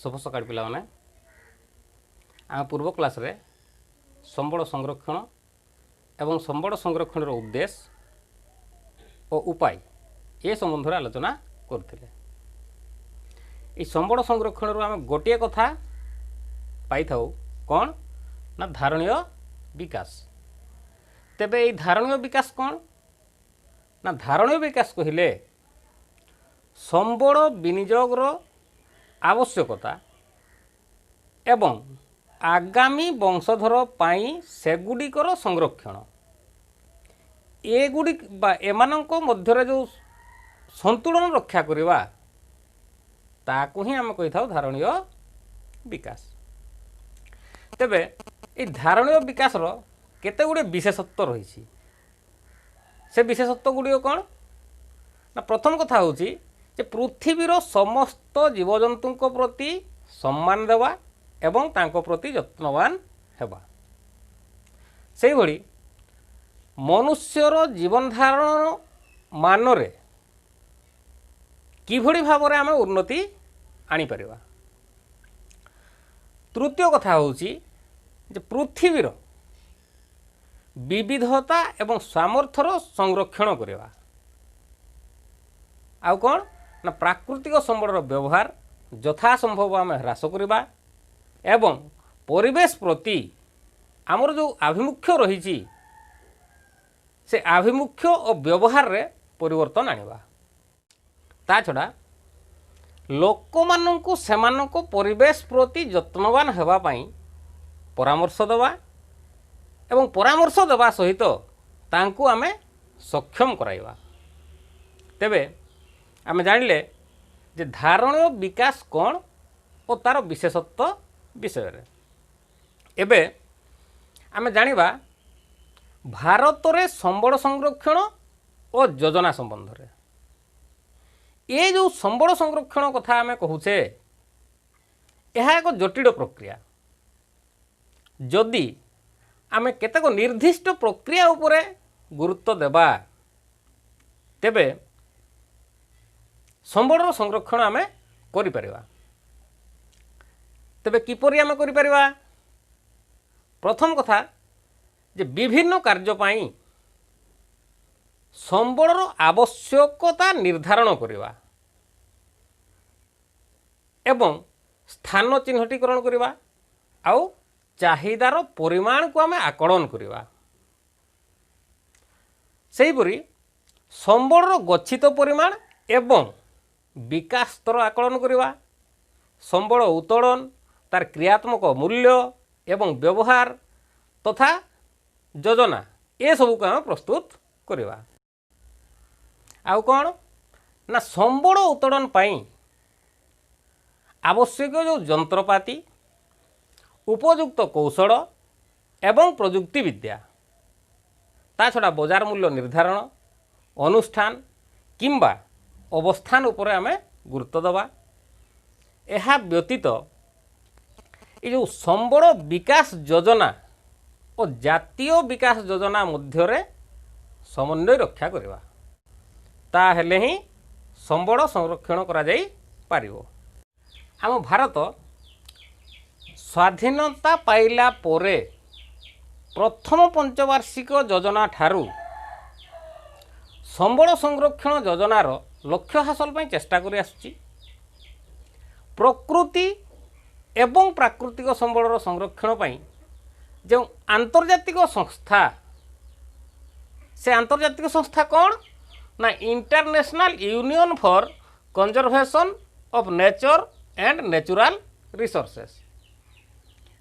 ଶୁଭ ସକାଳ ପିଲାମାନେ। ଆମେ ପୂର୍ବ କ୍ଲାସ୍ରେ ସମ୍ବଳ ସଂରକ୍ଷଣ ଏବଂ ସମ୍ବଳ ସଂରକ୍ଷଣର ଉଦ୍ଦେଶ୍ୟ ଓ ଉପାୟ ଏ ସମ୍ବନ୍ଧରେ ଆଲୋଚନା କରୁଥିଲେ। ଏହି ସମ୍ବଳ ସଂରକ୍ଷଣରୁ ଆମେ ଗୋଟିଏ କଥା ପାଇଥାଉ, କ'ଣ ନା ଧାରଣୀୟ ବିକାଶ। ତେବେ ଏହି ଧାରଣୀୟ ବିକାଶ କ'ଣ ନା ଧାରଣୀୟ ବିକାଶ କହିଲେ ସମ୍ବଳ ବିନିଯୋଗର ଆବଶ୍ୟକତା ଏବଂ ଆଗାମୀ ବଂଶଧର ପାଇଁ ସେଗୁଡ଼ିକର ସଂରକ୍ଷଣ, ଏଗୁଡ଼ିକ ବା ଏମାନଙ୍କ ମଧ୍ୟରେ ଯେଉଁ ସନ୍ତୁଳନ ରକ୍ଷା କରିବା, ତାକୁ ହିଁ ଆମେ କହିଥାଉ ଧାରଣୀୟ ବିକାଶ। ତେବେ ଏଇ ଧାରଣୀୟ ବିକାଶର କେତେ ଗୁଡ଼ିଏ ବିଶେଷତ୍ୱ ରହିଛି। ସେ ବିଶେଷତ୍ୱ ଗୁଡ଼ିକ କ'ଣ ନା ପ୍ରଥମ କଥା ହେଉଛି ଯେ ପୃଥିବୀର ସମସ୍ତ ଜୀବଜନ୍ତୁଙ୍କ ପ୍ରତି ସମ୍ମାନ ଦେବା ଏବଂ ତାଙ୍କ ପ୍ରତି ଯତ୍ନବାନ ହେବା। ସେହିଭଳି ମନୁଷ୍ୟର ଜୀବନ ଧାରଣ ମାନରେ କିଭଳି ଭାବରେ ଆମେ ଉନ୍ନତି ଆଣିପାରିବା। ତୃତୀୟ କଥା ହେଉଛି ଯେ ପୃଥିବୀର ବିବିଧତା ଏବଂ ସାମର୍ଥ୍ୟର ସଂରକ୍ଷଣ କରିବା। ଆଉ କ'ଣ ନା ପ୍ରାକୃତିକ ସମ୍ବଳର ବ୍ୟବହାର ଯଥାସମ୍ଭବ ଆମେ ହ୍ରାସ କରିବା ଏବଂ ପରିବେଶ ପ୍ରତି ଆମର ଯେଉଁ ଆଭିମୁଖ୍ୟ ରହିଛି ସେ ଆଭିମୁଖ୍ୟ ଓ ବ୍ୟବହାରରେ ପରିବର୍ତ୍ତନ ଆଣିବା। ତା ଛଡ଼ା ଲୋକମାନଙ୍କୁ ସେମାନଙ୍କ ପରିବେଶ ପ୍ରତି ଯତ୍ନବାନ ହେବା ପାଇଁ ପରାମର୍ଶ ଦେବା ଏବଂ ପରାମର୍ଶ ଦେବା ସହିତ ତାଙ୍କୁ ଆମେ ସକ୍ଷମ କରାଇବା। ତେବେ ଆମେ ଜାଣିଲେ ଯେ ଧାରଣୀୟ ବିକାଶ କ'ଣ ଓ ତା'ର ବିଶେଷତ୍ୱ ବିଷୟରେ। ଏବେ ଆମେ ଜାଣିବା ଭାରତରେ ସମ୍ବଳ ସଂରକ୍ଷଣ ଓ ଯୋଜନା ସମ୍ବନ୍ଧରେ। ଏ ଯେଉଁ ସମ୍ବଳ ସଂରକ୍ଷଣ କଥା ଆମେ କହୁଛେ, ଏହା ଏକ ଜଟିଳ ପ୍ରକ୍ରିୟା। ଯଦି ଆମେ କେତେକ ନିର୍ଦ୍ଦିଷ୍ଟ ପ୍ରକ୍ରିୟା ଉପରେ ଗୁରୁତ୍ୱ ଦେବା, ତେବେ ସମ୍ବଳର ସଂରକ୍ଷଣ ଆମେ କରିପାରିବା। ତେବେ କିପରି ଆମେ କରିପାରିବା? ପ୍ରଥମ କଥା ଯେ ବିଭିନ୍ନ କାର୍ଯ୍ୟ ପାଇଁ ସମ୍ବଳର ଆବଶ୍ୟକତା ନିର୍ଦ୍ଧାରଣ କରିବା ଏବଂ ସ୍ଥାନ ଚିହ୍ନଟୀକରଣ କରିବା ଆଉ ଚାହିଦାର ପରିମାଣକୁ ଆମେ ଆକଳନ କରିବା। ସେହିପରି ସମ୍ବଳର ଗଚ୍ଛିତ ପରିମାଣ ଏବଂ ବିକାଶ ସ୍ତର ଆକଳନ କରିବା, ସମ୍ବଳ ଉତ୍ତୋଳନ, ତାର କ୍ରିୟାତ୍ମକ ମୂଲ୍ୟ ଏବଂ ବ୍ୟବହାର ତଥା ଯୋଜନା, ଏସବୁକୁ ଆମେ ପ୍ରସ୍ତୁତ କରିବା। ଆଉ କ'ଣ ନା ସମ୍ବଳ ଉତ୍ତୋଳନ ପାଇଁ ଆବଶ୍ୟକୀୟ ଯେଉଁ ଯନ୍ତ୍ରପାତି, ଉପଯୁକ୍ତ କୌଶଳ ଏବଂ ପ୍ରଯୁକ୍ତିବିଦ୍ୟା, ତା ଛଡ଼ା ବଜାର ମୂଲ୍ୟ ନିର୍ଦ୍ଧାରଣ, ଅନୁଷ୍ଠାନ କିମ୍ବା ଅବସ୍ଥାନ ଉପରେ ଆମେ ଗୁରୁତ୍ୱ ଦେବା। ଏହା ବ୍ୟତୀତ ଏ ଯେଉଁ ସମ୍ବଳ ବିକାଶ ଯୋଜନା ଓ ଜାତୀୟ ବିକାଶ ଯୋଜନା ମଧ୍ୟରେ ସମନ୍ୱୟ ରକ୍ଷା କରିବା, ତାହେଲେ ହିଁ ସମ୍ବଳ ସଂରକ୍ଷଣ କରାଯାଇପାରିବ। ଆମ ଭାରତ ସ୍ୱାଧୀନତା ପାଇଲା ପରେ ପ୍ରଥମ ପଞ୍ଚବାର୍ଷିକ ଯୋଜନା ଠାରୁ ସମ୍ବଳ ସଂରକ୍ଷଣ ଯୋଜନାର ଲକ୍ଷ୍ୟ ହାସଲ ପାଇଁ ଚେଷ୍ଟା କରି ଆସୁଛି। ପ୍ରକୃତି ଏବଂ ପ୍ରାକୃତିକ ସମ୍ବଳର ସଂରକ୍ଷଣ ପାଇଁ ଯେଉଁ ଆନ୍ତର୍ଜାତିକ ସଂସ୍ଥା, ସେ ଆନ୍ତର୍ଜାତିକ ସଂସ୍ଥା କ'ଣ ନା International Union for Conservation of Nature and Natural Resources।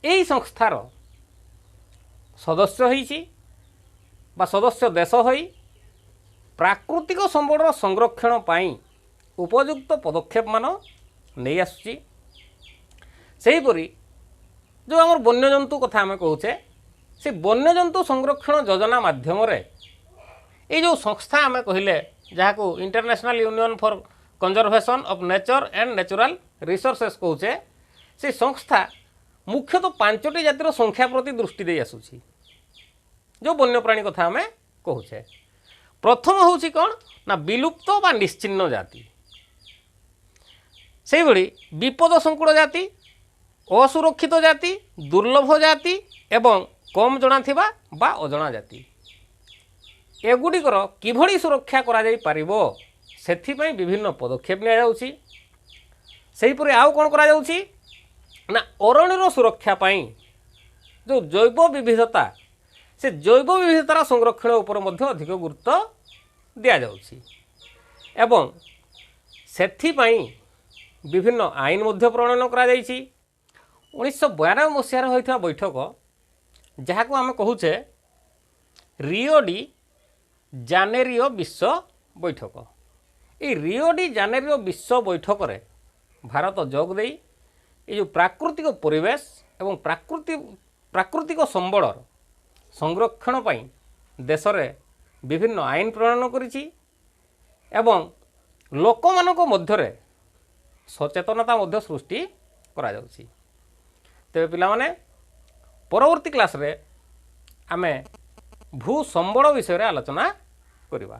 ଏହି ସଂସ୍ଥାର ସଦସ୍ୟ ହୋଇଛି ବା ସଦସ୍ୟ ଦେଶ ହୋଇ ପ୍ରାକୃତିକ ସମ୍ବଳର ସଂରକ୍ଷଣ ପାଇଁ ଉପଯୁକ୍ତ ପଦକ୍ଷେପମାନ ନେଇ ଆସୁଛି। ସେହିପରି ଯେଉଁ ଆମର ବନ୍ୟଜନ୍ତୁ କଥା ଆମେ କହୁଛେ, ସେ ବନ୍ୟଜନ୍ତୁ ସଂରକ୍ଷଣ ଯୋଜନା ମାଧ୍ୟମରେ ଏଇ ଯେଉଁ ସଂସ୍ଥା ଆମେ କହିଲେ, ଯାହାକୁ International Union for Conservation of Nature and Natural Resources କହୁଛେ, ସେ ସଂସ୍ଥା ମୁଖ୍ୟତଃ ପାଞ୍ଚଟି ଜାତିର ସଂଖ୍ୟା ପ୍ରତି ଦୃଷ୍ଟି ଦେଇ ଆସୁଛି, ଯେଉଁ ବନ୍ୟପ୍ରାଣୀ କଥା ଆମେ କହୁଛେ। ପ୍ରଥମ ହେଉଛି କ'ଣ ନା ବିଲୁପ୍ତ ବା ନିଶ୍ଚିହ୍ନ ଜାତି। ସେହିଭଳି ବିପଦ ସଂକୁଳ ଜାତି, ଅସୁରକ୍ଷିତ ଜାତି, ଦୁର୍ଲଭ ଜାତି ଏବଂ କମ୍ ଜଣାଥିବା ବା ଅଜଣା ଜାତି, ଏଗୁଡ଼ିକର କିଭଳି ସୁରକ୍ଷା କରାଯାଇପାରିବ ସେଥିପାଇଁ ବିଭିନ୍ନ ପଦକ୍ଷେପ ନିଆଯାଉଛି। ସେହିପରି ଆଉ କ'ଣ କରାଯାଉଛି ନା, ଅରଣ୍ୟର ସୁରକ୍ଷା ପାଇଁ ଯେଉଁ ଜୈବ ବିବିଧତା, ସେ ଜୈବ ବିବିଧତାର ସଂରକ୍ଷଣ ଉପରେ ମଧ୍ୟ ଅଧିକ ଗୁରୁତ୍ୱ ଦିଆଯାଉଛି ଏବଂ ସେଥିପାଇଁ ବିଭିନ୍ନ ଆଇନ ମଧ୍ୟ ପ୍ରଣୟନ କରାଯାଇଛି। 1992 ମସିହାରେ ହୋଇଥିବା ବୈଠକ, ଯାହାକୁ ଆମେ କହୁଛେ ରିଓ ଡି ଜାନେରିଓ ବିଶ୍ୱ ବୈଠକ, ଏଇ ରିଓ ଡି ଜାନେରିଓ ବିଶ୍ୱ ବୈଠକରେ ଭାରତ ଯୋଗ ଦେଇ ଏଇ ଯେଉଁ ପ୍ରାକୃତିକ ପରିବେଶ ଏବଂ ପ୍ରାକୃତିକ ସମ୍ବଳର ସଂରକ୍ଷଣ ପାଇଁ ଦେଶରେ ବିଭିନ୍ନ ଆଇନ ପ୍ରଣୟନ କରିଛି ଏବଂ ଲୋକମାନଙ୍କ ମଧ୍ୟରେ ସଚେତନତା ମଧ୍ୟ ସୃଷ୍ଟି କରାଯାଉଛି। ତେବେ ପିଲାମାନେ, ପରବର୍ତ୍ତୀ କ୍ଲାସ୍ରେ ଆମେ ଭୂ ସମ୍ବଳ ବିଷୟରେ ଆଲୋଚନା କରିବା।